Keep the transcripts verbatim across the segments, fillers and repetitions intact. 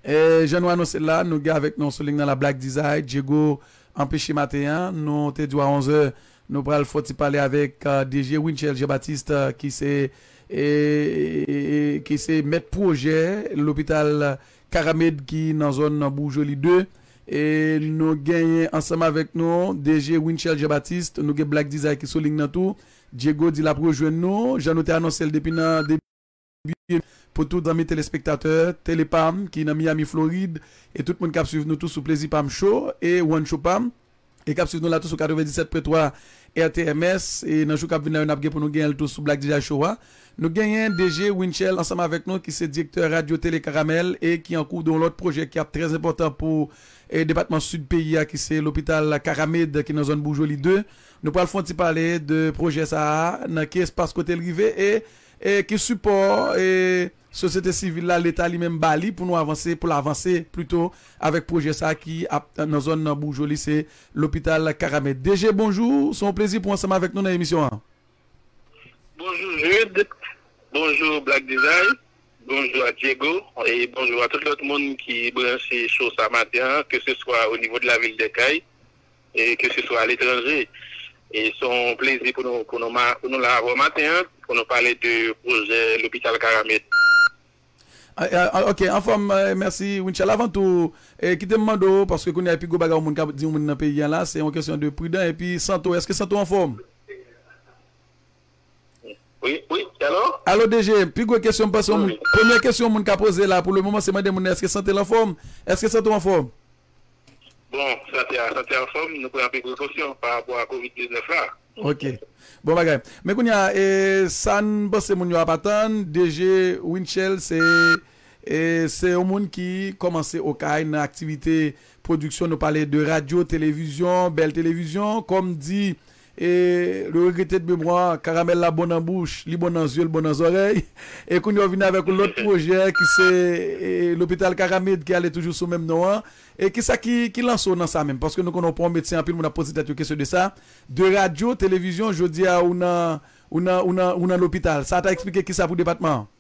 E, jan nou anonse l la, nou gen avèk nou sou liy nan la Black Desire, Diego anpeche maten an. Nou te di w a onzè, nou pral fè yon ti pale avèk, euh, D G Winchel Jean-Baptiste, euh, ki se, e, e, e, ki se mèt pwojè lopital Caramed ki nan zòn Boujoli de. E nou genyen ansanm avèk nou D G Winchel Jean-Baptiste, nou gen Black Desire ki sou liy nan tou. Diego di l ap rejwenn nou, jan nou te anonse l depi nan debi, pou tout zanmi telespektatè Tele Pam ki nan Miami, Florid, e tout moun k ap swiv nou tou sou Plezi Pam Show e One Show Pam, e k ap swiv nou la tou sou katrevenndisèt pwen twa R T M S, e nan jou k ap vin la yo, n ap gen pou nou genyen l tou sou Black Desire Show a. Nou genyen D G Winchel ansanm avèk nou, ki se direktè Radyo Tele Karamèl e ki an kou de yon lòt pwojè ki ap trè enpòtan pou, e, depatman sid peyi a, ki se lopital Caramed ki nan zòn Boujoli de. Nou pral fè yon ti pale de pwojè sa a, nan ki espas kote l rive e, e ki sipò, e, sosyete sivil la, Leta li menm ba li pou nou avanse, pou l avanse plito avèk pwojè sa a ki ap nan zòn nan Boujoli, se lopital Caramed. D G, bonjou, se yon plezi pou w ansanm avèk nou nan emisyon an. Bonjou Jude, bonjou Black Desire, bonjou a Diego, e bonjou a tout lòt moun ki branche show sa maten an, ke se swa o nivo de lavil dè Kay, e ke se swa aletranje. E se yon plezi pou nou, pou nou, ma- pou nou la avè w maten an, pou nou pale de pwojè lopital Caramed. Ah, ah, ah, ok, anfòm, eh, mèsi, Winchel. Avan tou, eh, kite m mande w, paske kounye a, pi gwo bagay yon moun ka di yon moun nan peyi a la, se yon kesyon de pridan. Epi, Santo, èske Santo anfòm? Wi, wi, alo? Alo, D G, pi gwo kesyon m panse yon moun, wi, premye kesyon yon moun ka poze la, pou le moman, se mande moun nan, èske Santo anfòm? Èske Santo anfòm? Bon, sante a, sante anfòm, nou pran anpil prekosyon pa rapò a kovid diznèf la. Ok. Bon bagay. Men kounye a, e, sa n panse moun yo ap atann, D G Winchel, se, e, se yon moun ki kòmanse Okay nan aktivite pwodiksyon, nou pale de radyo, televizyon, bèl televizyon, kòm di, e, le regretté de mémoire, karamèl la bon nan bouch, li bon nan zye, li bon nan zòrèy. E kounye a w vini avèk yon lòt pwojè ki se, e, lopital Caramed ki ale toujou sou menm non an. E kisa ki, ki lanse w nan sa menm? Paske nou konnen w pa yon medsen, anpil moun ap poze tèt yo kesyon de sa. De radyo, televizyon, jodi a ou nan, ou nan, ou nan, ou nan lopital. Sa ta eksplike kisa pou depatman an?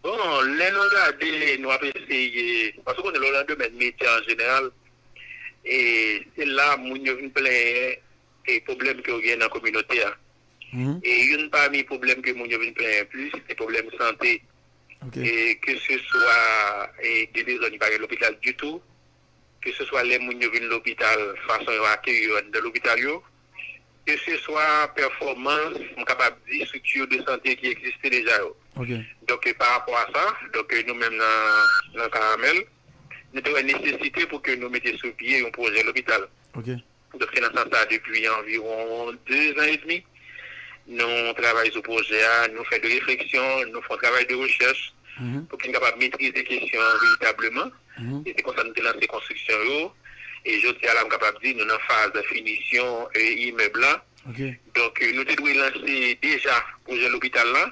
Bon, lè nou gade, nou ap eseye, paske w konnen lè w nan domèn medya an jeneral, e se la moun yo vin plenyen e pwoblèm ke yo gen nan kominote a. Mhm. E youn pami pwoblèm ke moun yo vin plenyen plis, se pwoblèm sante. Ok. E ke se swa, e gen de zòn ki pa gen lopital ditou, ke se swa lè moun yo vin lopital, fason yo akeyi yo anndan lopital yo, ke se swa pèfòmans, m kapab di, estrikti de sante ki egziste deja yo. Ok. Donk, e, pa rapò a sa, donk, e, nou menm nan, nan Karamèl, nou te wè nesesite pou ke nou mete sou pye yon pwojè lopital. Ok. Donk, se nan sans sa, depi anviwon de zan edmi, nou travay sou pwojè a, nou fè de refleksyon, nou fè yon travay de rechèch, mhm, pou ke n kapab metrize kesyon an veritableman. Mhm. E se konsa nou te lanse konstriksyon yo. E jodi a la, m kapab di, nou nan faz finisyon, e, imèb la. Ok. Donk, e, nou te dwe lanse deja pwojè lopital la.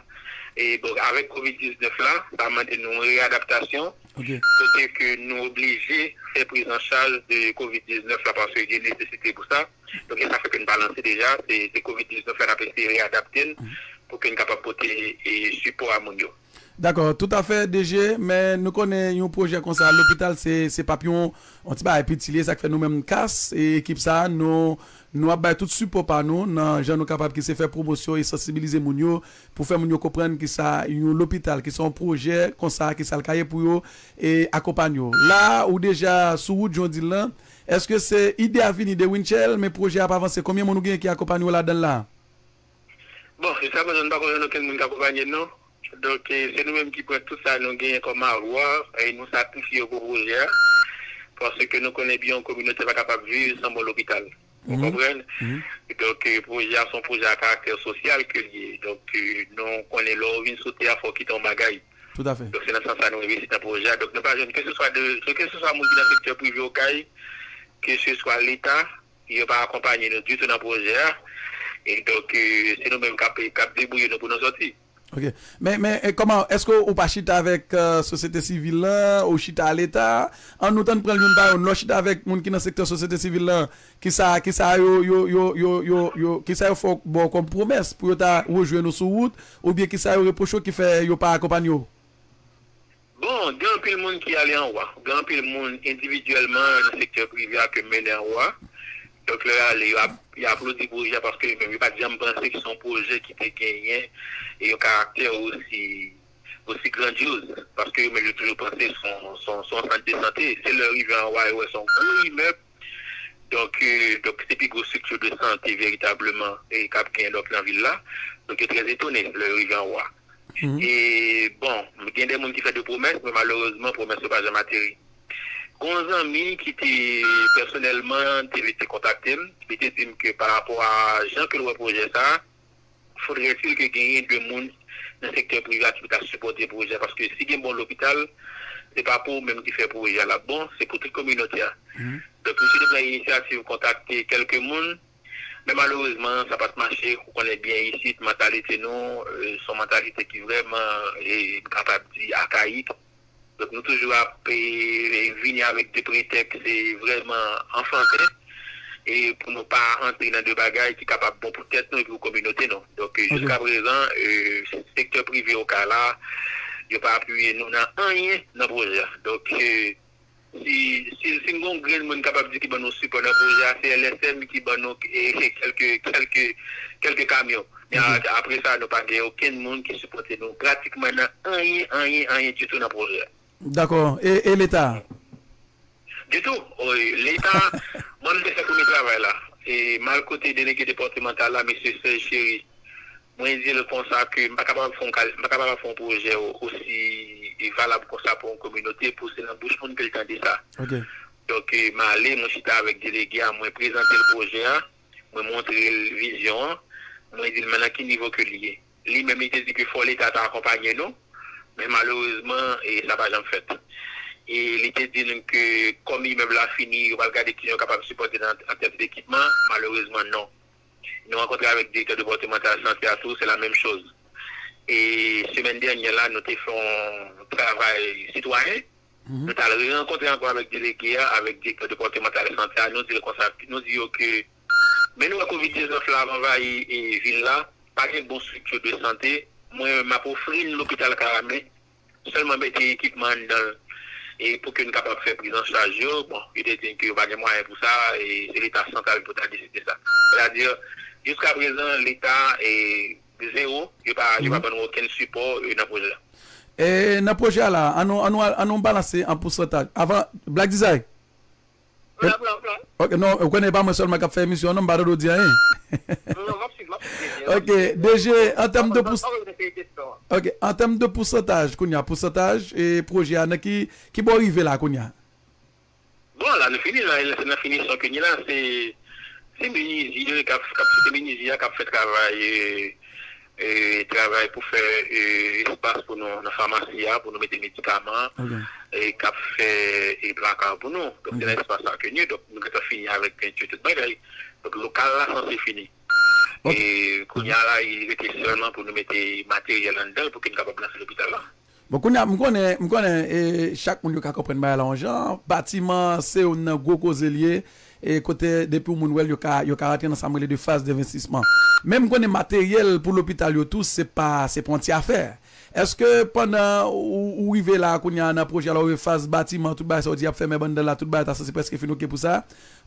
E, bon, avèk kovid diznèf la, sa mande nou yon readaptasyon. Ok. Kote ke nou oblije fè priz an chaj de kovid diznèf la, paske gen nesesite pou sa. Donk, e sa fè ke n pa lanse deja, se, se kovid diznèf la n ap eseye readapte n, mhm, pou ke n kapab pote, e, sipò a moun yo. Dakò, toutafè, D G, men nou konnen yon pwojè konsa, lopital, se, se p ap yon, yon ti bagay piti li ye, sa k fè nou menm kas, e ekip sa a, nou, nou ap bay tout sipò pa nou, nan jan nou kapab, ki se fè pwomosyon e sansibilize moun yo, pou fè moun yo konprann kisa yon lopital, kisa yon pwojè konsa, kisa l ka ye pou yo, e akonpanye yo. La, ou deja sou wout, jan w di l lan, èske se ide a vini de Winchel, men pwojè a ap avanse? Konbyen moun ou genyen ki akonpanye w ladan l la? Bon, jiska prezan, nou pa konn jwenn okenn moun k akonpanye n, non. Donk, e, se nou menm ki pran tout sa nou genyen kòm avwa, e nou sakrifye yo pou pwojè a. Paske nou konnen byen yon kominote pa kapab viv san bon lopital. Ou konprann? Mhm. Donk, e, pwojè a se yon pwojè a karaktè sosyal ke l ye. Donk, e, nou konnen lè w vin sou tè a, fò w kite yon bagay. Toutafè. Donk, se nan sans sa nou envesti nan pwojè a. Donk, nou pa jwenn, ke se swa de, ke se swa moun ki nan sektè prive Okay, ke se swa Leta, yo pa akonpanye nou ditou nan pwojè a. E donk, e, se nou menm k ap, k ap debouye nou pou nou sòti. Ok. Men, men, e, kòman, èske ou pa chita avèk, e, sosyete sivil lan, ou chita a Leta? An nou tann pran l youn pa youn. Lè w chita avèk moun ki nan sektè sosyete sivil lan, kisa, kisa yo, yo, yo, yo, yo, yo, kisa yo fè w, ba w kòm pwomès pou yo ta rejwenn ou sou wout, oubyen kisa yo repwoche w ki fè yo pa akonpanye w? Bon, gen anpil moun ki ale anwo. Gen anpil moun endividyèlman nan sektè prive a ke m mennen anwo. Donk, lè y ale, yo ap, y aplodi pwojè a paske yo menm, yo pa t janm panse ke se yon pwojè ki te genyen e yon karaktè osi, osi grandyoz. Paske yo menm, yo toujou panse se yon, se yon, se yon sant de sante. Se lè yo rive anwo, yo wè se yon gwo imèb. Donk, euh, donk, se pi gwo estrikti de sante veritableman e k ap genyen donk nan vil la. Donk, yo trè etone lè yo rive anwo. E, bon, gen de moun ki fè de pwomès, men malerezman, pwomès yo pa janm ateri. Gen yon zanmi ki te pèsonèlman te, te kontakte m, li te di m ke pa rapò a jan ke l wè pwojè sa a, fodrètil ke genyen de moun nan sektè prive a ki ta sipòte pwojè a, paske si gen bon lopital, se pa pou ou menm ki fè pwojè a l ap bon, se pou tout kominote a. Donk, misye te pran inisyativ kontakte kèlke moun, men malerezman, sa pa t mache. Ou konnen byen isit, mantalite nou, euh, se yon mantalite ki vrèman, e, m kapab di, akayik. Donk, nou toujou ap, e, vini avèk de pretèks, e, vrèman anfanten, e, pou nou pa antre nan de bagay ki kapab bon pou tèt nou epi pou kominote nou. Donk, e, jiska prezan, e, sektè prive Okay la, yo pa apiye nou nan anyen nan pwojè a. Donk, e, si, si, si n gen yon grenn moun kapab di ki ban nou sipò nan pwojè a, se L S M ki ban nou, e, kèlke, kèlke, kèlke kamyon. Men a, apre sa, nou pa gen okenn moun ki sipòte nou pratikman nan anyen, anyen, anyen ditou nan pwojè a. Dakò. E, e Leta? Ditou. Wi, Leta, mwen, m te fè premye travay la. E m al kote delege depatmantal la, mesye Serge Chéry. Mwen di l konsa ke m pa kapab fè yon kal-, m pa kapab fè yon pwojè o-, osi valab konsa pou yon kominote, pou se nan bouch moun ke l tande sa. Donk, e, m ale, mwen chita avèk delege a, mwen prezante l pwojè a, mwen montre l vizyon an, mwen di l men nan ki nivo ke l ye. Li menm, li te di ke fò Leta ta akonpaye nou, men malerezman, e sa pa janm fèt. E li te di nou ke kòm imèb la fini, yo pral gade kijan yo kapab sipòte nan, an tèm dekipman, malerezman, non. Nou rankontre avèk direktè depatmantal sante a tou, se la menm choz. E semèn dènyè la, nou te fè yon travay sitwayen. Nou t al re-rankontre ankò avèk delege a, avèk direktè depatmantal sante a, nou di l konsa, nou di yo ke, men nou wè kovid diznèf la ap anvayi, e, vil la, pa gen bon estrikti de sante. Mwen, m ap ofri n lopital Karamen, sèlman mete ekipman anndan l, e pou ke n kapab fè priz an chaj yo. Bon, yo te di n ke yo pa gen mwayen pou sa, e se Leta santral pou ta deside sa. Sètadi, jiska prezan, Leta, e, zewo, yo pa, yo pa ban nou okenn sipò, e, nan pwojè a. E nan pwojè a la, an nou, an nou, an nou balanse an pousantaj. Avan, Black Design. Ok, non, ou konnen e pa mwen sèlman k ap fè emisyon an, non, m pa tande w di anyen. Ok, D G, an tèm de pous-, ok, an tèm de pousantaj, kounye a, pousantaj, e pwojè a, nan ki, ki bò w rive la, kounye a? Bon, la, nou fini la, se nan finisyon ke n ye la, se, se menizye k ap, k ap, se menizye a k ap fè travay, e, e, travay pou fè, e, espas pou nou nan famasi a, pou nou mete medikaman, e, k ap fè, e, plaka pou nou. Donk, se nan espas sa ke n ye. Donk, nou gentan fini avèk penti, tout bagay. Donk, lokal la sanse fini. E, kounye a la, li rete sèlman pou nou mete materyèl anndan l pou ke n kapab lanse lopital la. Bon, kounye a, m konnen, m konnen, e, chak moun yo ka konprann bagay la yon jan. Batiman, se youn nan gwo koze l ye. E kote depi yon moun wè l, yo ka, yo ka rantre nan sa m rele de faz denvestisman. Men m konnen materyèl pou lopital yo tou, se pa, se pa yon ti afè. Èske pandan ou, ou rive la, kounye a, nan pwojè la, ou rive faz batiman, tout bagay sa, ou di y ap fèmen bannda la, tout bagay ta sanse prèske fin oke pou sa,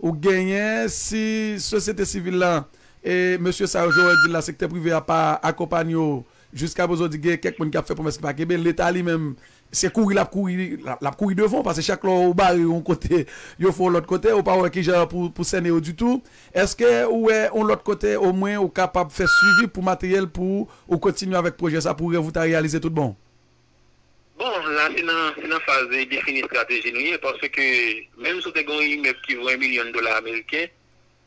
ou genyen, si sosyete sivil la, e mesye sa yo, jan w di l la, sektè prive a pa akonpanye w, jiska prezan, w di gen kèk moun k ap fè pwomès ki pa kenbe, Leta li menm, se kouri l ap kouri, l ap, l ap kouri devan w, paske chak lè w bare yon kote, yo fè yon lòt kote, ou pa wè kijan pou, pou sènen yo ditou. Èske ou wè yon lòt kote, omwen, ou kapab fè swivi pou materyèl, pou ou kontinye avèk pwojè sa, pou rèv ou ta reyalize tout bon? Bon, la, se nan, se nan faz defini estrateji nou ye, paske menm si w te gen yon imèb ki vo en milyon dola ameriken,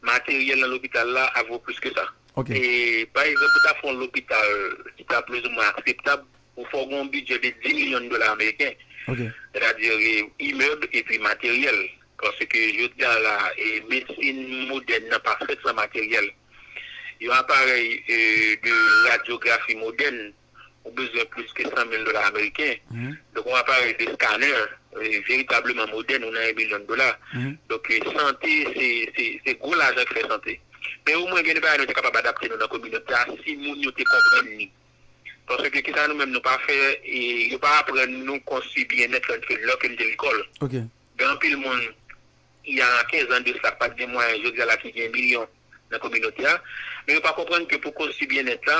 materyèl nan lopital la ap vo plis ke sa. E, pa egzanp, pou ta fè yon lopital ki ta plizoumwen akseptab, ou fò w gen yon bidjè de dis milyon dola ameriken. Sètadi, e, imèb epi materyèl. Paske jodi a la, e, medsin modèn nan pa fèt san materyèl. Yon aparèy, e, de radyografi modèn, ou bezwen plis ke san mil dola ameriken. Donk, yon aparèy de scanner, e, veritableman modèn, ou nan en milyon dola. Donk, e, sante, se, se, se gwo lajan ki fè sante. Men omwen, gen de bagay nou te kapab adapte nou nan kominote a, si moun yo te konprann li. Paske kisa nou menm nou pa fè, e, yo pa aprann nou konstwi byennèt lè ke, lè ke n te lekòl. Gen anpil moun, il y a quinze ans de ça, pa t gen mwayen, jodi a la ki gen milyon nan kominote a. Men yo pa konprann ke pou konstwi byennèt la,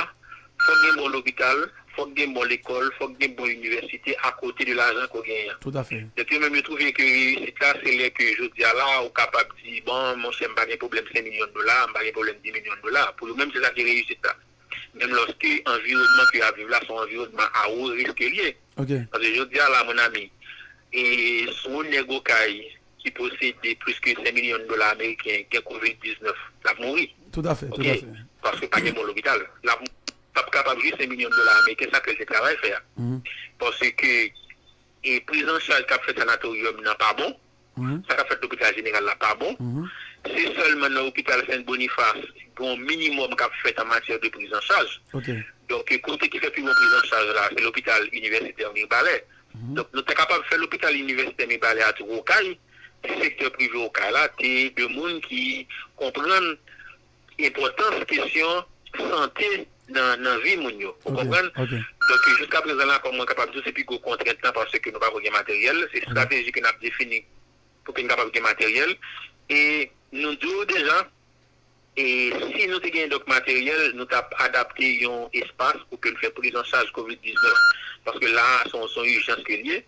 fòk gen bon lopital, fòk gen bon lekòl, fòk gen bon inivèsite akote de lajan ke w genyen an. Donk yo menm yo twouve ke reyisit la, se lè ke jodi a la, ou kapab di, bon, monchè, m pa gen pwoblèm senk milyon dola, m pa gen pwoblèm dis milyon dola. Pou yo menm, se sa ki reyisit la. Menm lòske anviwònman ke y ap viv la, se yon anviwònman a wo risk li ye. Paske jodi a la, mon ami, e si yon nèg Okay ki posede plis ke senk milyon dola ameriken gen kovid diznèf, l ap mouri. Paske pa gen bon lopital. L ap, p ap kapab jwi senk milyon dola ameriken, sa ke l te travay fè a. Paske e prizanchaj k ap fèt sanatoryòm nan pa bon, sa k ap fèt lopital jeneral la pa bon. Se sèlman nan lopital Sent Bonifas, gen yon minimòm k ap fèt an matyè de prizanchaj. Donk, kote ki fè pi bon prizanchaj la, se lopital inivèsitè Mibalè. Donk, nou te kapab fè lopital inivèsitè Mibalè a tou Okay, si sektè prive Okay la te de moun ki konprann enpòtans kesyon sante nan, nan vi moun yo. Ou konprann? Donk, jiska prezan la, kòm mwen kapab di w, se pi gwo kontrent lan paske nou pako gen materyèl. Se estrateji ke n ap defini pou ke n kapab gen materyèl. E nou di w deja, e si nou te gen donk materyèl, nou t ap adapte yon espas pou ke n fè prizanchaj kovid diznèf. Paske la, se yon, se yon ijans ke l ye.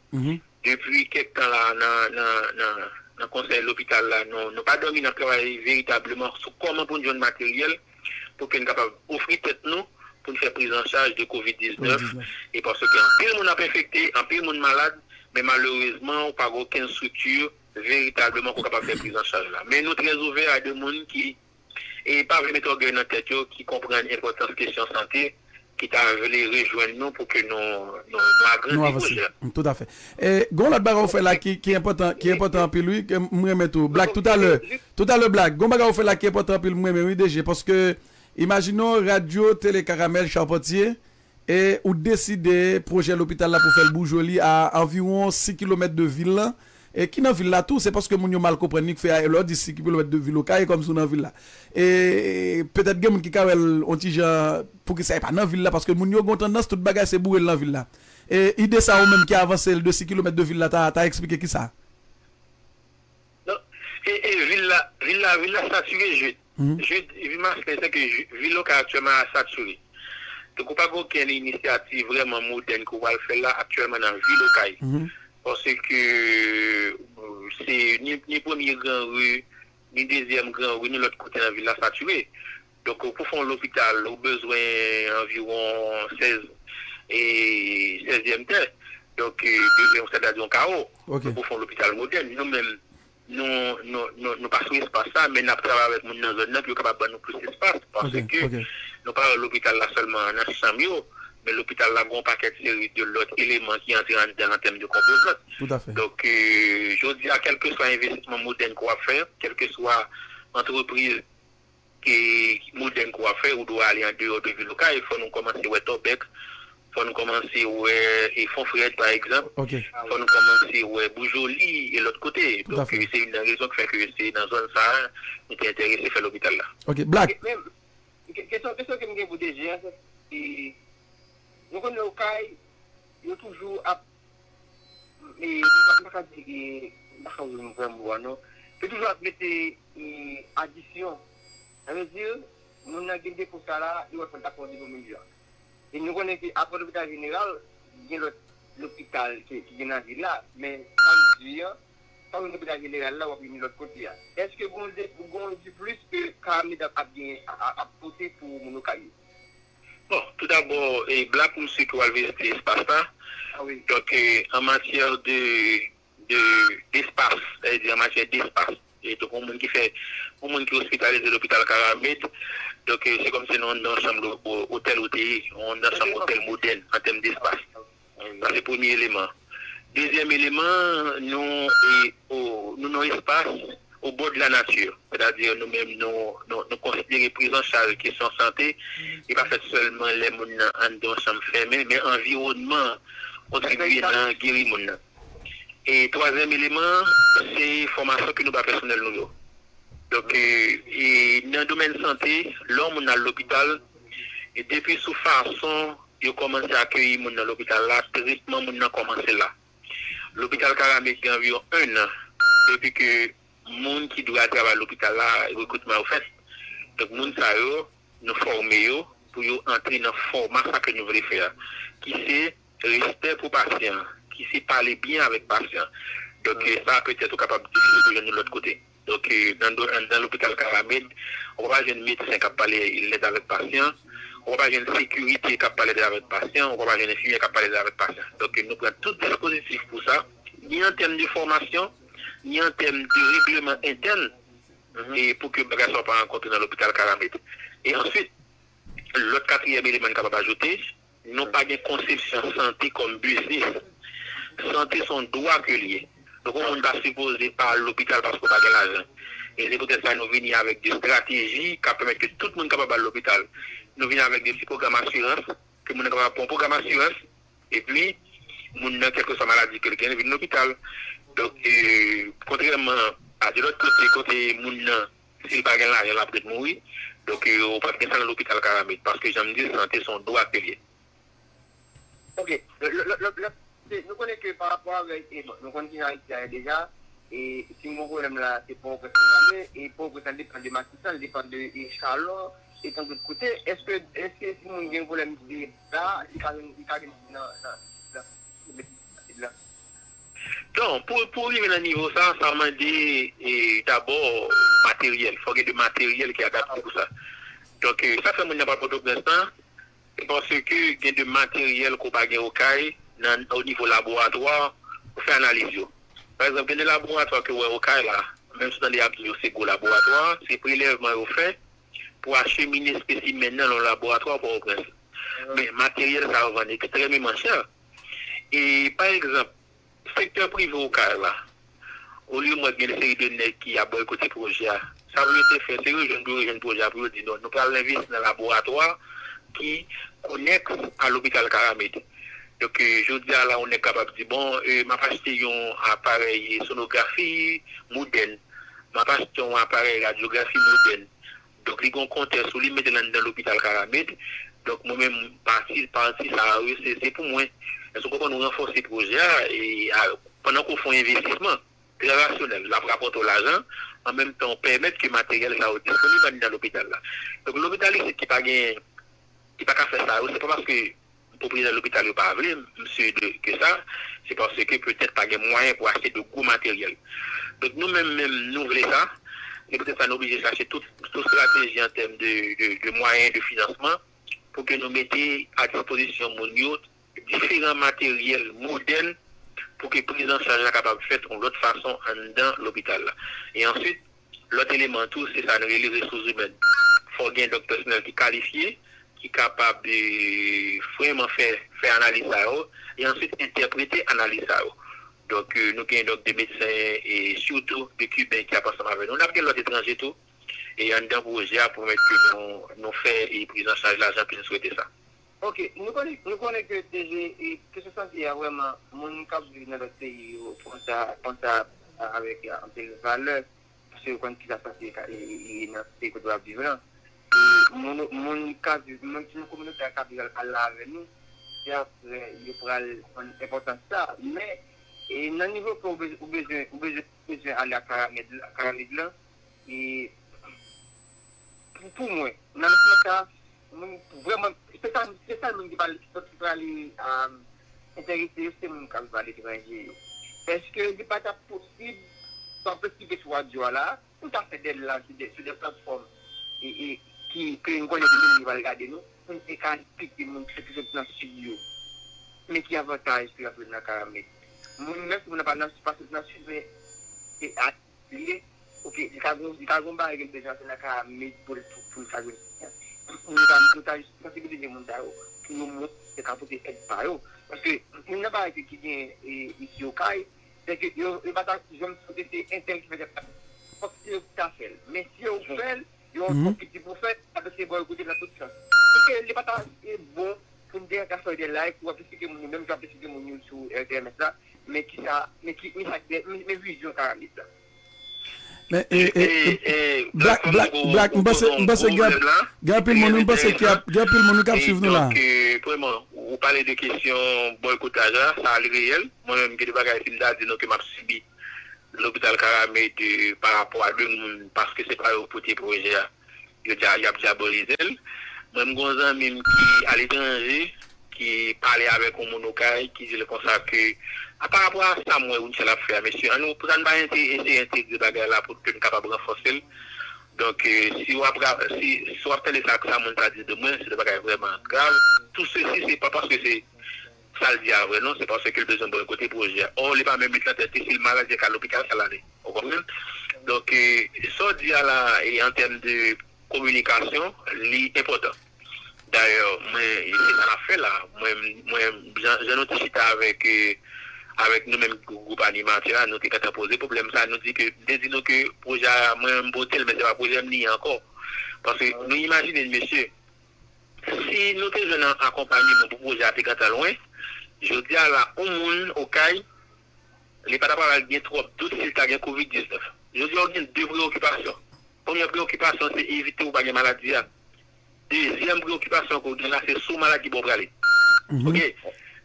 Depi kèk tan la, nan, nan, nan, nan konsèy lopital la, nou, nou pa dòmi, n ap travay veritableman sou kòman pou n jwenn materyèl pou ke n kapab ofri tèt nou pou n fè prizanchaj de kovid diznèf. E paske anpil moun ap enfekte, anpil moun malad, men malerezman, ou pa gen okenn estrikti veritableman pou kapab fè prizanchaj la. Men nou trè ouvè a de moun ki e pa vle mete ògèy nan tèt yo, ki konprann enpòtans kesyon sante, ki ta vle rejwenn nou pou ke nou, nou, nou agrandi pwojè a. Toutafè. E, gen yon lòt bagay ou fè la ki, ki enpòtan, ki enpòtan anpil, wi, ke m renmen tou. Black, toutalè, toutalè, Black, gen yon bagay ou fè la ki enpòtan anpil, m renmen, wi, D G, paske, imajine w, radyo, tele, Karamèl, Charpantye, e ou deside pwojè lopital la pou fè l Boujoli a anviwon sis kilomèt de vil lan, e ki nan vil la tou, se paske moun yo mal konprann li k fè a, lè w di sis kilomèt de vil Okay, e kòmsi w nan vil la. E petèt gen moun ki ka wè l yon ti jan, poukisa e pa nan vil la, paske moun yo gen yon tandans, tout bagay se boure l nan vil la. E ide sa ou menm ki avanse l de sis kilomèt de vil la, ta, ta eksplike kisa? Non, e, e vil la, vil la, vil la satire, Jude. Jude, vi masklen, se ke Ju-, vil Okay aktyèlman a satire. Donk, ou pa gen okenn inisyativ vrèman modèn ke w al fè la aktyèlman nan vil Okay. Paske, euh, se ni, ni premye gran ri, ni dezyèm gran ri, ni lòt kote nan vil la satire. Donk, pou fè yon lopital, ou bezwen anviwon sèz, e, sèzyèm tè. Donk, e, de, yon, sètadi yon kawo. Donk, pou fè yon lopital modèn, nou menm, nou, nou, nou, nou pa sou espas sa, men n ap travay avèk moun nan zòn nan pou yo kapab ban nou plis espas, paske nou pa wè lopital la sèlman nan chanm yo, men lopital la gen yon pakèt seri de lòt eleman ki antre anndan an tèm de konpozant. Donk, e, jodi a, kèlkeswa envestisman modèn ke w ap fè, kèlkeswa antrepriz ki modèn ke w ap fè, ou dwe ale andeyò de vil Okay. Fò nou kòmanse wè Tòbèk, fò nou kòmanse wè, e, Fonfrèd, pa egzanp. Fò nou kòmanse wè Boujoli e lòt kote. Donk, se youn nan rezon ki fè ke se nan zòn sa a nou te enterese fè lopital la. Ok, Black. Men, ke-, kesyon, kesyon ke m gen pou D G a, se, e, nou konnen Okay, yo toujou ap e, m pa, m pa ka di, e, m pa ka jwenn vrè mo a, non. Yo toujou ap mete, e, adisyon. Sa vle di, moun nan gen defo sa la, li wè fò l ta fè yon defo menm jan. E nou konnen ke apre lopital jeneral, gen lòt lopital ki, ki gen nan vil la, men sa m di an, pa gen lopital jeneral la, w ap vini lòt kote a. Èske gen yon de-, gen yon diplis ke Karamèl ap, ap gen, a, a, ap pote pou moun Okay yo? Bon, toudabò, e, Black, m si ke w al vizite espas la. Donk, e, an matyè de, de, despas, sa vle di an matyè despas. E donk, yon moun ki fè, yon moun ki ospitalize lopital Karamèl, donk, e, se kòmsi nan yon chanm lo-, o-, otèl ou te ye, yon chanm otèl modèn an tèm despas. Sa se premye eleman. Dezyèm eleman, nou, e, o, nou nan yon espas au bord de la nature. Sètadi, nou menm, nou, nou, nou konsidere prizanchaj kesyon sante, li pa fèt sèlman lè moun nan anndan yon chanm fèmen, men anviwònman an kontribye nan geri moun nan. E twazyèm eleman an, se fòmasyon ke nou ba pèsonèl nou yo. Donk, e, e nan domèn sante, lè yon moun al lopital, e depi sou fason yo kòmanse akeyi moun nan lopital la, tretman moun nan kòmanse la. Lopital Karamèd gen anviwon en an depi ke moun ki dwe al travay lopital la, rekritman yo fèt. Donk, moun sa yo, nou fòme yo pou yo antre nan fòma sa ke nou vle fè a, ki se respè pou pasyan, ki se pale byen avèk pasyan. Donk, sa petèt ou kapab difisil pou jwenn nou lòt kote. Donk, nan, nan lopital Karamèd, ou pa jwenn medsen k ap pale lèd avèk pasyan, ou pa jwenn sekirite k ap pale lèd avèk pasyan, ou pa jwenn enfimyè k ap pale lèd avèk pasyan. Donk, nou pran tout dispozitif pou sa, ni an tèm de fòmasyon, ni an tèm de regleman entèn, e pou ke bagay sa yo pa rankontre nan lopital Karamèd. E answit, lòt katriyèm eleman n kapab ajoute, nou pa gen konsepsyon sante kòm biznis. Sante se yon dwa ke l ye. Donk, yon moun pa sipoze pa al lopital paske w pa gen lajan. E se poutèt sa nou vini avèk de estrateji k ap pèmèt ke tout moun kapab al lopital. Nou vini avèk de ti pwogram asirans, ke moun nan kapab pran yon pwogram asirans, epi moun nan, kèlkeswa maladi ke l gen, l vin lopital. Donk, e, kontrèman a de lòt kote, kote moun nan, si l pa gen lajan, l ap ret mouri. Donk, e, ou p ap gen sa nan lopital Karamèd, paske jan m di, sante se yon dwa ke l ye. Ok, lòt, lòt, lòt, lòt, se, nou konnen ke pa rapò avèk, e, bon, nou konn kijan Ayiti a ye deja, e, si m gen pwoblèm la, se Pòtoprens m prale, e Pòtoprens la depann de Matisan, l depann de, e, Chalon, e tann dòt kote. Èske, èske si moun gen pwoblèm de la, li ka jwenn, li ka jwenn nan, nan, nan, nan, nan, Donk, pou, pou rive nan nivo sa, sa mande, e, dabò materyèl. Fò gen de materyèl ki adapte pou sa. Donk, e, sa fè moun nan pa Pòtoprens lan, se paske gen de materyèl ke w pa gen Okay, nan, o nivo laboratwa, pou fè analiz yo. Pa egzanp, gen de laboratwa ke w wè Okay la, menm si w tande y ap di yo se gwo laboratwa, se prelèvman yo fè pou achemine espesimèn nan nan yon laboratwa Pòtoprens. Men materyèl sa yo vann ekstrèmeman chè. E, pa egzanp, sektè prive Okay la, olye m wè gen yon seri de nèg ki ap bòykote pwojè a, sa pou yo te fè, se rejwenn pou yo rejwenn pwojè a, pou yo di, "Non, nou pral envesti nan laboratwa ki konèks a lopital Karamèd." Donk, e, jodi a la, yon nèg kapab di, "Bon, e, m ap achte yon aparèy sonografi modèn, m ap achte yon aparèy radyografi modèn." Donk, li gen yon kontè sou li, m mete l anndan lopital Karamèd. Donk, mwen menm, pati, pati sa a, wi, se, se pou mwen. Èske w konprann, ou ranfòse pwojè a, e, a, pandan ke w fè yon envestisman trè rasyonèl, l ap rapòte w lajan, an menm tan, w pèmèt ke materyèl sa yo disponib anndan lopital la. Donk, lopital isit ki pa gen, ki pa ka fè sa yo, se pa paske pwopriyetè lopital yo pa vle, m si de ke sa, se paske petèt pa gen mwayen pou achte de gwo materyèl. Donk, nou menm, menm, nou vle sa, se poutèt sa nou oblije chache tout, tout estrateji an tèm de, de, de mwayen de finansman pou ke nou mete a dispozisyon moun yo diferan materyèl modèn pou ke priz an chaj la kapab fèt yon lòt fason anndan lopital la. E answit, lòt eleman tou, se sa n rele resous imèn. Fò gen donk pèsonèl ki kalifye, ki kapab, e, vrèman fè, fè analiz sa yo, e answit entèprete analiz sa yo. Donk, e, nou gen donk de medsen, e sitou de Kiben ki ap ansanm avèk nou. N ap gen lòt etranje tou, e anndan pwojè a pou pèmèt ke nou, nou fè, e, priz an chaj la jan ke nou swete sa. Ok, nou konnen, nou konnen ke D G, e, kesyon sante a vrèman, moun k ap viv nan lòt peyi yo pran sa, pran sa avèk, e, anpil valè, paske yo konn kisa sante ka, e, e, e nan peyi kote w ap viv lan. E moun, moun k ap viv, menm si nan kominote a k ap viv al, al la avè nou, se apre yo pral konn enpòtans sa. Men, e, nan nivo ke ou bezwen, ou bezwen, ou bezwen, bezwen ale ak Karamèd, Karamèd lan, e, pou, pou mwen, nan mouvman sa, moun vrèman, se sa, se sèl moun ki pral, ki prale, um, enterese yo, se moun k ap viv aletranje yo. Èske li pa t ap posib, pa posib sou radyo a la, pou ta fè de live sou de, sou de platfòm, e, e, ki, ke nou konnen ke moun yo pral gade nou, pou n te ka eksplike moun ki sot nan sid yo, men ki avantaj ki ap jwenn nan Karamèd. Moun, menm si moun nan pa nan, pa sot nan sid, men, e, a, li ye, ok, li ka gon, li ka gon bagay ke l bezwen fè nan Karamèd pou l, pou, pou l ka jwenn. Nou ta, nou ta jis sansibilize moun sa yo, pou yo monte, ka pote èd pa yo. Paske, youn nan bagay ki, ki gen, e, isi Okay, se ke yo, yo pa ta janm swete se entèl ki fè sa. Fòk se yo ki ta fè l. Men si yo fè l, yo fòk ki di pou fè, sa vle se bòykote nan tout sans. Paske li pa ta, e, bon pou n te ka fè de live, pou ap eksplike moun yo, menm jan ap eksplike moun yo sou R T M S la, men ki sa, men ki, men sa, men, men vizyon Karamèd la. Men, e, e, e, Black, Black, Black, m panse, m panse gen, gen anpil moun, m panse ki ap, gen anpil moun ki ap swiv nou la. Donk, e, premyèman, ou pale de kesyon bòykotaj la, sa li reyèl. Mwen menm, gen de bagay, si m ta di nou ke m ap sibi lopital Karamèd, e, pa rapò a de moun, paske se pa yo pote pwojè a, yo dya-, y ap dyabolize l. Mwen, m gen yon zanmi m ki aletranje, ki pale avèk yon moun Okay, ki di l konsa ke, a, pa rapò a sa m wè Winchell ap fè a, mesye, ann nou, pou sa n pa ente-, eseye entegre bagay la pou ke n kapab ranfòse l. Donk, e, si w ap ra-, si, si w ap tande sa, sa moun sa di de mwen, se de bagay vrèman grav. Tout sesi, se pa paske se sa l di a vre, non, se paske l bezwen bòykote pwojè a. Ò, li pa menm met nan tèt li, si l malad, li ka lopital, sa l ale. Ou konprann? Donk, e, sa w di a la, e, an tèm de kominikasyon, li enpòtan. Dayè, mwen, e se sa n ap fè la. Mwen, mwen, jan, jan nou te chita avèk, e, avèk nou menm gwoup, gwoup animatè a, nou te gentan poze pwoblèm sa, nou di ke, m te di nou ke pwojè a, mwen, m pote l, men se pa pwojè m li ye ankò. Paske nou imajine, mesye, si nou te jwenn akonpayman pou pwojè a te gentan lwen, jodi a la, yon moun Okay, li pa ta pral gen twòp dout si l ta gen kovid diznèf. Jodi a, w gen de preyokipasyon. Premyè preyokipasyon, se evite w pa gen maladi a. Dezyèm preyokipasyon ke w gen la, se si w malad, ki bò w prale. Oke?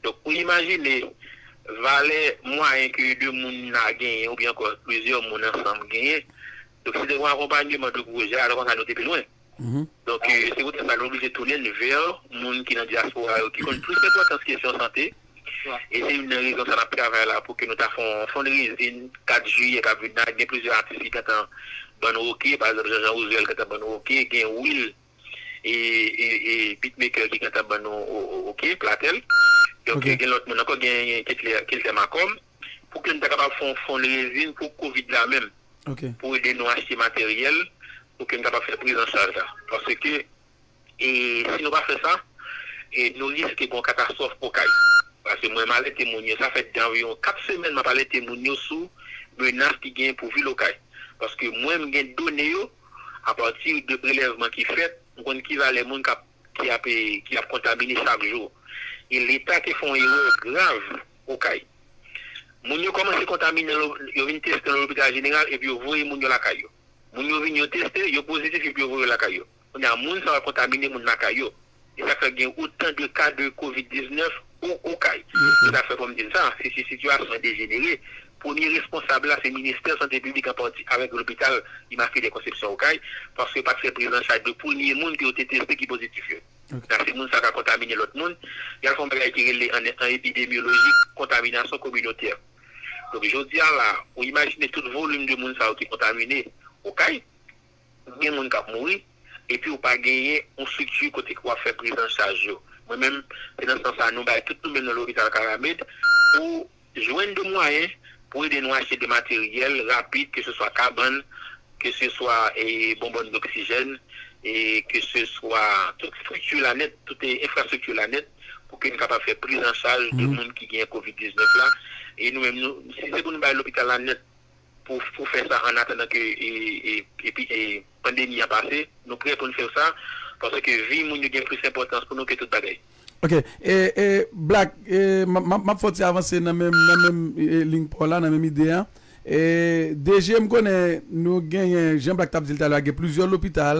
Donk, ou imajine valè mwayen ke de moun la genyen, oubyen ankò plizyè moun ansanm genyen. Donk, si te gen yon akonpayman de pwojè a, alò konsa nou te pi lwen. Donk, e, se poutèt sa nou oblije tounen n vè moun ki nan dyaspora yo, ki konn plis enpòtans kesyon sante. E se youn nan rezon sa n ap travay la pou ke nou ta fè yon fundraising kat jiyè k ap vin la. Gen plizyè atis ki gentan ban nou oke, pa egzanp, Jean Jean Roosevelt gentan ban nou oke, gen Will, e, e, e beatmaker ki gentan ban nou o-, o-, oke, Platel. Donk, gen lòt moun ankò, gen Kiltè, Kiltè Macom, pou ke nou ta kapab fè yon fundraising pou kovid la menm. Pou ede nou achte materyèl, pou ke n kapab fè prizanchaj la. Paske, e, si nou pa fè sa, e, nou riske gen yon katastwòf Okay. Paske mwen, m alète moun yo, sa fè anviwon kat semèn m ap alète moun yo sou menas ki gen pou vil Okay. Paske mwen, m gen done yo, apati de prelèvman ki fèt, m konn ki valè moun k ap, ki ap, ki ap kontamine chak jou. E Leta te fè yon erè grav Okay. Moun yo kòmanse kontamine, yo vin teste nan lopital jeneral, epi yo voye moun yo lakay yo. Moun yo vin, yo teste, yo pozitif, epi yo voye yo lakay yo. Kounye a, moun sa yo kontamine moun lakay yo. E sa fè gen otan de ka de kovid diznèf o-, Okay. Se sa fè pou m di n sa, si, si sitiyasyon an dejenere, premye responsab la, se Ministè Sante Piblik an pati avèk lopital Immaculée Conception Okay, paske yo pa t fè prizanchaj de premye moun ke yo te teste ki pozitif yo. Sa se moun sa ka kontamine lòt moun. Y al fè yon bagay ki rele an, an epidemyoloji kontaminasyon kominotè. Donk, jodi a la, ou imajine tout volim de moun sa yo ki kontamine Okay, gen moun k ap mouri, epi ou pa genyen yon estrikti kote ke w ap fè prizanchaj yo. Mwen menm, se nan sans sa, nou bay tout nou menm nan lopital Karamèd pou jwenn de mwayen pou ede nou achte de materyèl rapid, ke se swa kabann, ke se swa, e, bonbòn doksijèn, e ke se swa tout estrikti la nèt, tout, e, enfrastrikti la nèt, pou ke nou kapab fè prizanchaj de moun ki gen kovid diznèf la. E nou menm, nou, si se pou nou bay lopital la nèt pou, pou fè sa an atandan ke, e, e, epi, e, pandemi a pase, nou prè pou n fè sa, paske vi moun yo gen plis enpòtans pou nou ke tout bagay. Ok, e, e, Black, e, m, m, m ap fè yon ti avanse nan menm, nan menm, e, liy pa w la, nan menm ide a. E, D G, m konnen nou genyen, jan Black t ap di l talè a, gen plizyè lopital,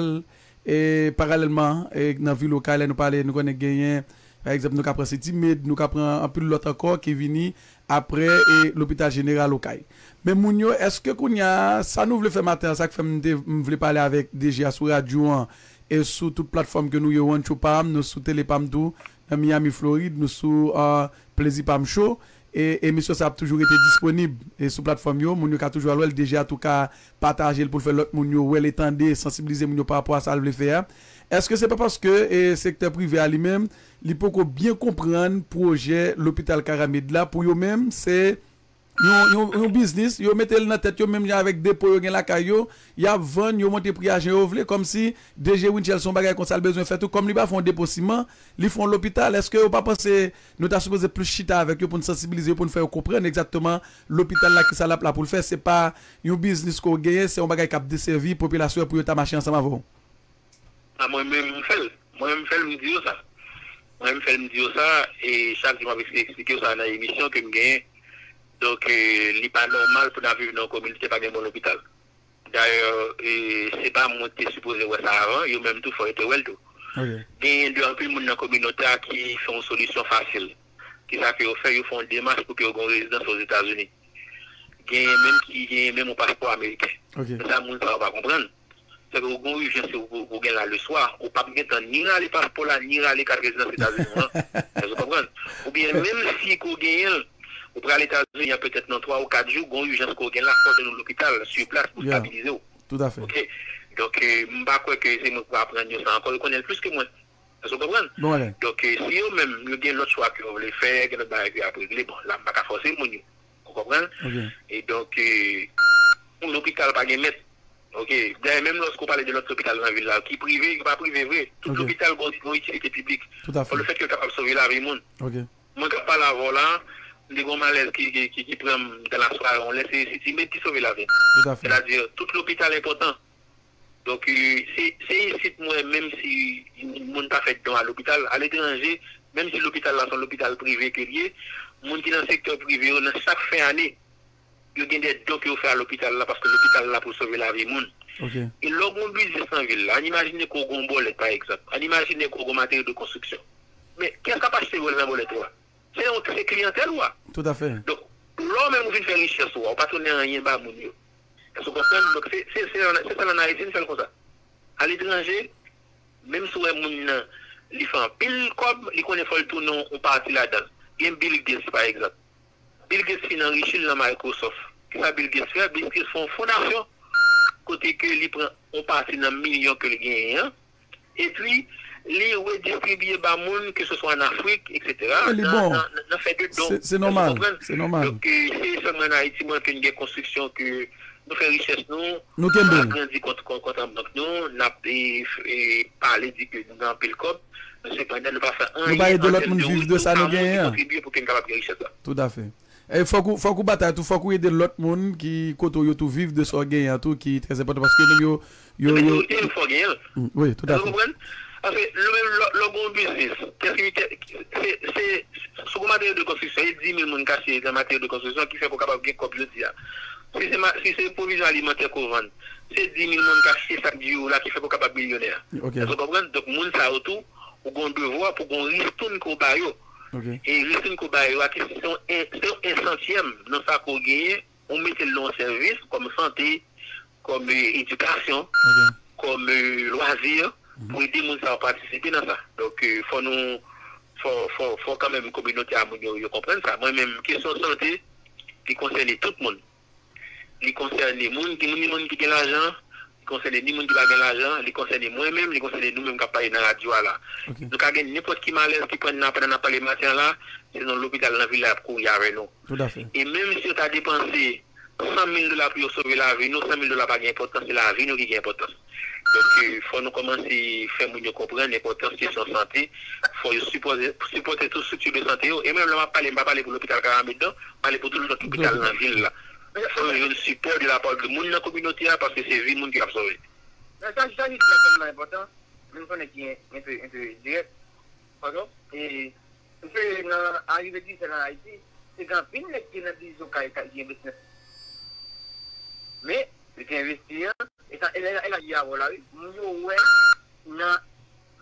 e, paralèlman, e, nan vil Okay, lè nou pale, nou konnen genyen, pa egzanp, nou ka pran City Med, nou ka pran anpil lòt ankò ki vini apre, e, lopital jeneral Okay. Men moun yo, èske kounye a, sa nou vle fè maten an, sa k fè m te, m vle pale avèk D G a sou radyo an, e sou tout platfòm ke nou ye, One Show Pam, nou sou Tele Pam tou, nan Miami, Florid, nou sou, ah, Plezi Pam Show. E emisyon sa ap toujou rete disponib, e sou platfòm yo, moun yo ka toujou al wè l, D G a tou ka pataje l pou l fè lòt moun yo wè l e tande, sansibilize moun yo pa rapò a sa l vle fè a. Èske se pa paske, e, sektè prive a li menm, li poko byen konprann pwojè lopital Karamèd la? Pou yo menm, se yon, yon, yon biznis, yo mete l nan tèt yo, menm jan avèk depo yo gen lakay yo, y ap vann, yo monte pri a jan yo vle, kòmsi D G Winchell se yon bagay konsa l bezwen fè tou, kòm li pa fè yon depo siman, li fè yon lopital. Èske yo pa panse nou ta sipoze plis chita avèk yo pou n sansibilize yo, pou n fè yo konprann egzakteman lopital la kisa l ap la pou l fè? Se pa yon biznis ke w genyen, se yon bagay k ap desèvi popilasyon an pou yo ta mache ansanm avè w. A, mwen menm, m fè l. Mwen menm, m fè l, m di yo sa. Mwen menm, m fè l, m di yo sa. E chak jou, m ap eseye eksplike yo sa nan emisyon ke m genyen. Donk, e, li pa nòmal pou n ap viv nan yon kominote pa gen bon lopital. Dayè, e, se pa mwen ki te sipoze wè sa avan, yo menm tou fò yo te wè l tou. Genyen de anpil moun nan kominote a ki fè yon solisyon fasil. Kisa ke yo fè? Yo fè yon demach pou ke yo gen yon rezidans Ozetazini. Genyen menm ki genyen menm yon paspò ameriken. Men sa moun sa yo pa konprann. Se ke ou gen yon ijans ke ou, ou gen la le swa, ou p ap gentan ni rale paspò la, ni rale kat rezidans Etazini an. Èske w konprann? Oubyen menm si ke w genyen l, ou prale Etazini an petèt nan twa ou kat jou, gen yon ijans ke w gen la, fò w jwenn yon lopital sur place pou stabilize w. Tout à fait. Ok? Donk, euh, m pa kwè ke se mwen ki pou aprann yo sa ankò, yo konnen l plis ke mwen. Èske w konprann? Bon bagay. Donk, euh, si yo menm, yo gen lòt chwa ke yo vle fè, gen lòt bagay ke y ap regle, bon, la, m pa ka fòse moun yo. Ou konprann? Ok. E donk, euh, yon lopital pa gen mèt. Ok. Dayè, menm lòske w pale de lòt lopital nan vil la, ki prive, ki pa prive vre. Tout lopital gen yon itilite piblik. Tout à fait. Pou le fèt ke l kapab sove lavi moun. Ok. Mwen k ap pale avè w la, m te gen yon malèz ki, ki, ki, ki pran m nan lasware, yon lè se, se ti med ki sove lavi m. Tout à fait. Sètadi, tout lopital enpòtan. Donk, euh, se, se isit mwen, menm si moun ta fè don a lopital, aletranje, menm si lopital la se yon lopital prive ke l ye, moun ki nan sektè prive yo, nan chak fen ane, yo gen de don ke yo fè a lopital la, paske lopital la pou sove lavi moun. Ok. E lè w gen yon biznis nan vil la, ann imajine ke w gen yon bòlèt, pa egzanp. Ann imajine ke w gen yon materyo de konstriksyon. Men, kiyès k ap achte bòlèt nan bòlèt ou a? Se yon, se kliyantèl ou a. Tout à fait. Donk, lè w menm ou vin fè richès ou a, ou pa tounen anyen ba moun yo. Èske w konprann? Donk, se, se, se, se sa ann Ayiti, n fè l konsa. Aletranje, menm si w wè moun nan, li fè anpil kòb, li konnen fò l tounen yon pati ladan l. Gen Bill Gates, pa egzanp. Bill Gates fin anrichi l nan Microsoft. Kisa Bill Gates fè? Bill Gates fè yon fondasyon kote ke li pran yon pati nan milyon ke l genyen an, epi li redistribiye ba moun, ke se swa an Afrik, et cetera, nan, nan, nan, nan fè de don. Se, se nòmal. Se nòmal. Donk, euh, se sèlman an Ayiti, mwen, ke n gen konstriksyon ke nou fè richès nou, nou kenbe l, nou agrandi kont, kont, kont an bank nou, n ap, e, e, pale di ke nou gen anpil kòb, men sepandan nou pa fè anyen an tèm de retou a moun ki kontribye pou ke n kapab gen richès la. Tout à fait. E fòk ou, fòk ou batay tou, fòk ou ede lòt moun ki kote w yo tou viv de sa w genyen an tou, ki trè enpòtan paske nèg yo, yo, yo. Wi, tout à fait. Ou konprann? Paske lè w menm lè, lè w gen yon biznis, kèlke, se, se, sou materyo de konstriksyon, e dis mil moun k achte nan materyo de konstriksyon ki fè ke w kapab gen kòb jodi a. Si se ma-, si se pwovizyon alimantè ke w vann, se dis mil moun k achte sak diri w la ki fè ke w kapab milyonè. Ok. Èske w konprann? Donk, moun sa yo tou, ou gen yon devwa pou gen yon ristoun ke w ba yo. Ok. E ristoun ke w ba yo a, ki se yon en-, se yon en santyèm nan sa ke w genyen, ou mete l nan yon sèvis kòm sante, kòm, eh, edikasyon, ok, kòm, eh, lwazi, mhm, pou ede moun sa yo patisipe nan sa. Donk, eh, fò nou, fò, fò, fò kanmenm kominote a moun yo, yo konprann sa. Mwen menm, kesyon sante, li konsène tout moun. Li konsène moun ki, ni moun ki gen lajan, li konsène ni moun ki pa gen lajan, li konsène mwen menm, li konsène nou menm k ap pale nan radyo a la. Ok. Nou ka gen nenpòt ki malèz ki pran n nan pandan n ap pale maten an la, se nan lopital nan vil la y ap kouri avè nou. Tout à fait. E menm si yo ta depanse san mil dola pou yo sove lavi nou, san mil dola pa gen enpòtans, se lavi nou ki gen enpòtans. Donk, eh, fò nou kòmanse fè moun yo konprann enpòtans kesyon sante. Fò yo sipòte, sipòte tout estrikti de sante yo. E menm lè m ap pale, m pa pale pou lopital Karamedan, m pale pou tout lòt lopital nan vil la. Fò yo jwenn sipò de la part de moun nan kominote a, paske se vi moun ki ap sove. Men sa, sa jis la tèlman enpòtan, men m konnen ki enpe, enpe dirèk. Padon? E, se nan arive Diesel an Ayiti, se gen anpil nèg ki nan biznis yo kay, kay, ki envesti nan. Men, li te envesti an, e sa, e la, e la, li avè w la, wi. Moun yo wè nan,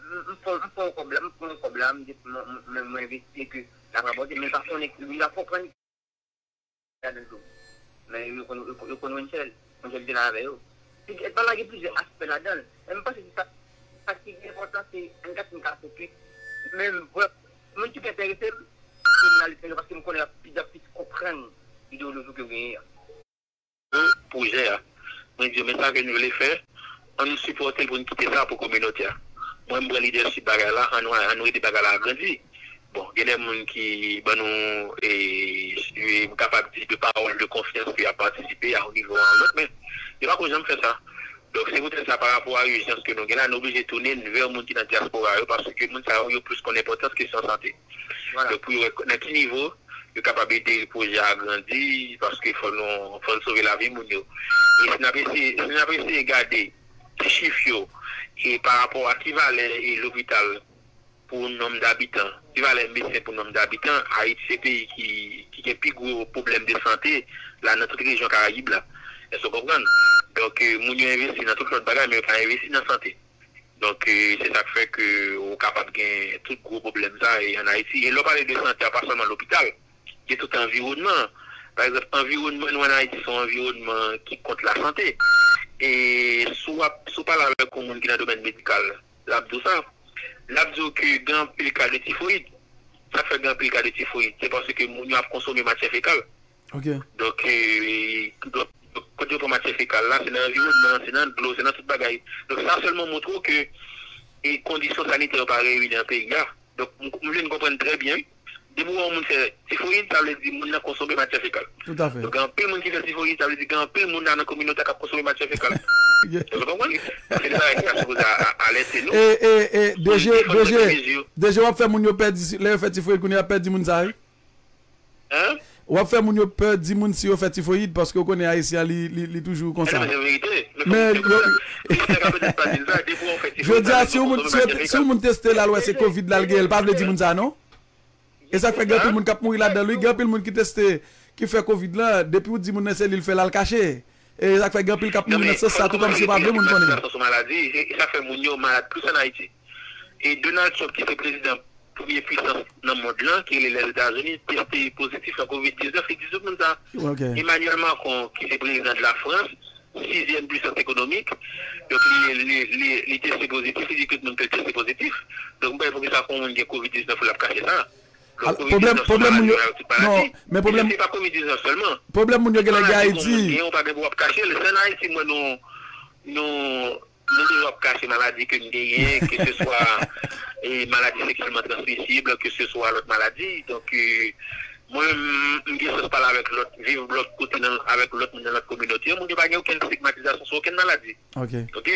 m, m pran, m pran kòb la, m pran kòb la, m di, m, m, m, m envesti ke l ap rapòte, men l pa konnen, li pa konprann ladan l tou. Men yo konn, yo konn, yo konn Wenchel. Wenchel te la avè yo. Se, pa la gen plizyè aspè ladan l. Men m panse se sa, sa ki pi enpòtan, se ann gade, ann ka fokis. Men m vre, moun ki pi enterese m, se moun aletranje, paske m konnen y ap, y ap plis konprann ideoloji ke w genyen an. Pwojè a. Mwen di yo, men sa ke nou vle fè, ann nou sipòte l pou n kite sa pou kominote a. Mwen, m pran lidèchip bagay la, ann nou, ann nou ede bagay la grandi. Bon, gen de moun ki ban nou, e, e, m kapab di de pawòl de konfyans ke y ap patisipe a yon nivo a yon lòt, men yo pa ko janm fè sa. Donk, se poutèt sa, pa rapò a ijans ke nou gen la, nou oblije tounen n vè moun ki nan dyaspora yo, paske moun sa yo, yo plis konn enpòtans kesyon sante. Vwala. Donk, pou yo wè nan ki nivo yo kapab ede pwojè a grandi, paske fò nou, fò n sove lavi moun yo. E si n ap eseye, si n ap eseye gade ti chif yo, e pa rapò a ki valè e lopital pou nonb dabitan, ki valè medsen pou nonb dabitan, Ayiti se peyi ki, ki gen pi gwo pwoblèm de sante la nan tout rejyon Karayib la. Èske w konprann? Donk, euh, moun yo envesti nan tout lòt bagay, men yo pa envesti nan sante. Donk, euh, se sa k fè ke ou kapab gen tout gwo pwoblèm sa e ann Ayiti. E lè w pale de sante a, pa sèlman lopital, gen tout anviwònman. Pa egzanp, anviwònman nou ann Ayiti se yon anviwònman ki kont lasante. E si w ap, si w pale avèk yon moun ki nan domèn medikal, l ap di w sa. L ap di w ke gen anpil ka de tifoyid. Sa k fè gen anpil ka de tifoyid, se paske moun yo ap konsome matyè fekal. Ok. Donk, euh, donk, kote yo pran matyè fekal la, se nan anviwònman, se nan dlo, se nan tout bagay. Donk, sa sèlman montre w ke e kondisyon sanitè yo pa reyini nan peyi a. Donk, m m vle n konprann trè byen, wi. Depi w wè yon moun fè tifoyid, sa vle di moun nan konsome matyè fekal. Toutafè. Donk, gen anpil moun ki fè tifoyid, sa vle di gen anpil moun nan, nan kominote a k ap konsome matyè fekal. Ou konprann? Se de bagay ki ta sipoze a- a- alète nou. E, e, e, DG, Fò n pran DG, mezi. DG, w ap fè moun yo pè di, lè yo fè tifoyid, kounye a pè di moun sa, wi. Hein? W ap fè moun yo pè di moun si yo fè tifoyid, paske w konnen Ayisyen an, li, li, li toujou konsa. Men se verite. Men, Fòk yo ka petèt pa di l sa, depi w fè tifoyid, Jodi a, sa vle si yon di moun, w si, konsome si yon moun teste l al wè se kovid la l gen, l pa vle di moun sa, non? E sa k fè gen anpil moun k ap mouri ladan l, wi. Gen anpil moun ki teste, ki fè kovid la, depi w di moun nan se li l fè l, al kache. E sa k fè gen anpil k ap mouri nan sans sa, tou kòmsi yo pa vle moun konnen. Sou maladi, e sa fè moun yo malad plis ann Ayiti. E Donald Trump, ki se prezidan premye pwisans nan mond lan, ki rele Lèzetazini, teste pozitif a kovid diznèf, li di tout moun sa. Ok. Emmanuel Macron, ki se prezidan de la Frans, sizyèm pwisans ekonomik, donk li, li, li, li teste pozitif, li di tout moun ke l teste pozitif. Donk, m pa wè poukisa fè yon moun gen kovid diznèf pou l ap kache sa. Al- pwoblèm, pwoblèm moun yo, non, men pwoblèm, Se pa kovid diznèf sèlman. Pwoblèm moun yo genlè gen Ayiti. Ou pa gen pou w ap kache l. Se ann Ayiti, mwen, nou, nou, nou toujou ap kache maladi ke n genyen, ke se swa e, maladi seksyèlman transmisib, ke se swa lòt maladi. Donk, e, mwen, m, m gen chans pale avèk lòt, viv lòt kote nan, avèk lòt moun nan lòt kominote. Moun yo pa gen okenn estigmatizasyon sou okenn maladi. Ok. Ok?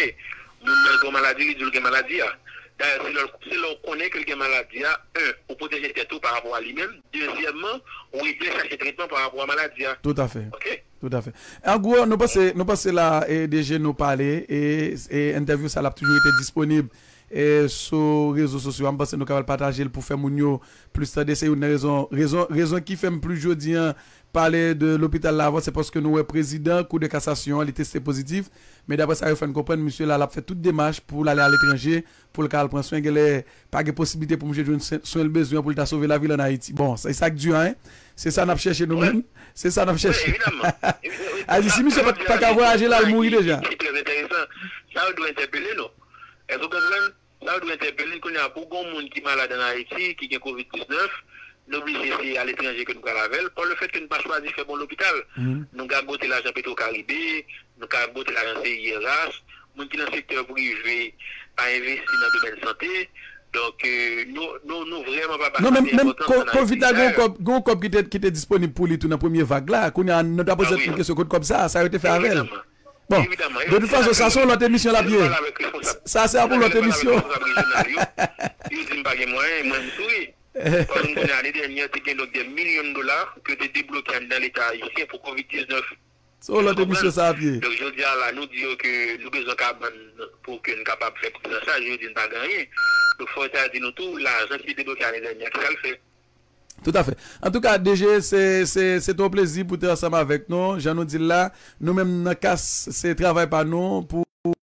Moun nan gen maladi, li di l gen maladi a. Dayè, se lè, se lè w konnen ke l gen maladi a, en, ou pwoteje tèt ou pa rapò a li menm. Dezyèmman, ou ede l chache tretman pa rapò a maladi a. Toutafè. Ok? Toutafè. An gwo, nou panse, nou panse la, e, DG nou pale, e, e entèvyou sa l ap toujou rete disponib, e, sou rezo sosyo a. M panse nou kapab pataje l pou fè moun yo plis tande. Se youn nan rezon, rezon, rezon ki fè m plis jodi an pale de lopital la avan, se paske nou wè prezidan Kou de Kasasyon an, li teste pozitif, men daprè sa yo fè n konprann, misye la, l ap fè tout demach pou l ale aletranje, pou l ka al pran swen. Genlè, pa gen posiblite pou misye jwenn swen, swen l bezwen pou l ta sove lavi l ann Ayiti. Bon, se sa k di a, hein? Se sa n ap chèche nou menm. Se sa n ap chèche. Evidaman. A di, si misye pa, pa ka vwayaje la, l mouri deja. Sa yo dwe entèpele nou. Èske w konprann? Sa yo dwe entèpele n kounye a pou gon moun ki malad ann Ayiti, ki gen kovid diznèf, n oblije se aletranje ke n pral avè l, pa lefèt ke n pa chwazi fè bon lopital. Nou gagote lajan Petwokaribe, nou gagote lajan C I R H, moun ki nan sektè prive pa envesti nan domèn sante. Donk, nou, nou, nou vrèman pa ba sa enpòtans ann Ayiti. Dayè, kovid la, gen yon kòb, gen yon kòb ki te, ki te disponib pou li tou nan premye vag la. Kounye a, nou ta poze tèt nou kesyon kot kòb sa, sa yo te fè avè l. Bon, de tout fason, sa se yon lòt emisyon l ap ye. Sa se pou lòt emisyon. Yo di m pa gen mwayen, mwen m souri. Paske m konnen ane dènye, te gen donk de milyon dola ke te debloke anndan Leta ayisyen pou kovid diznèf. Se yon lòt emisyon sa ap ye. Donk, jodi a la, nou di yo ke nou bezwen kabann pou ke n kapab fè priz an chaj, yo di n pa gen anyen. Donk, fò yo ta di nou tou, lajan ki te debloke ane dènye a, ki sa l fè? Toutafè. Antouka, DG, se, se, se te yon plezi pou te ansanm avèk nou. Jan nou di l la, nou menm nan kas, se travay pa nou pou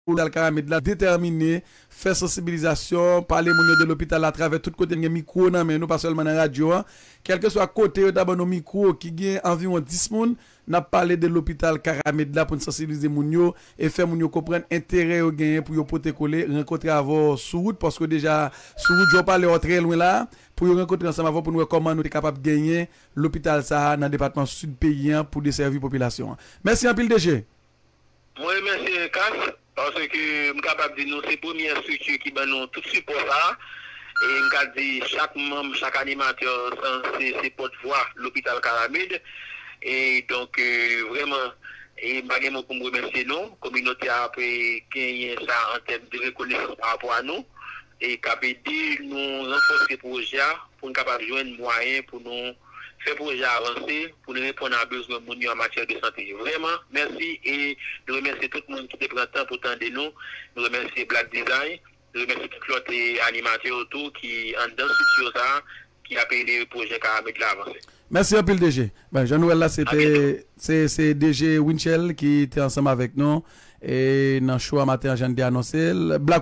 Lopital Karamid la detèmine, fè sansibilizasyon, pale moun yo de lopital la atravè tout kote n gen mikwo nan men nou, pa sèlman nan radyo an. Kèlkeswa kote yo ta ban nou mikwo ki gen anviwon dis moun, n ap pale de lopital Karamid la pou n sansibilize moun yo e fè moun yo konprann enterè yo genyen pou yo pote kole, rankontre avè w sou wout, paske w deja sou wout, jan w pale w trè lwen la, pou yo rankontre ansanm avè w pou n wè kòman nou te kapab genyen lopital sa a nan depatman Sid peyi an pou desèvi popilasyon an. Mèsi anpil, DG. Mwen remèsye CAS, paske m kapab di nou se premye estrikti ki ban nou tout sipò sa a. E m ka di chak manm, chak animatè, se, se pòtvwa lopital Karamid. E donk, e, vrèman, e m pa gen mo pou m remèsye nou. Kominote a ap, e, genyen sa an tèm de rekonesans pa rapò a nou. E k ap ede nou ranfòse pwojè a pou n kapab jwenn mwayen pou nou fè pwojè a avanse, pou n reponn a bezwen moun yo an matyè de sante. Vrèman, mèsi e nou remèsye tout moun ki te pran tan pou tande nou. Nou remèsye Black Design, nou remèsye tout lòt, e, animatè yo tou ki anndan estrikti sa a, ki ap ede pwojè Karamid la avanse. Mèsi anpil, DG. Ben, Jean Noël la, se te, se, se DG Winchel ki te ansanm avèk nou. E nan show a maten an, jan n te anonse l, Black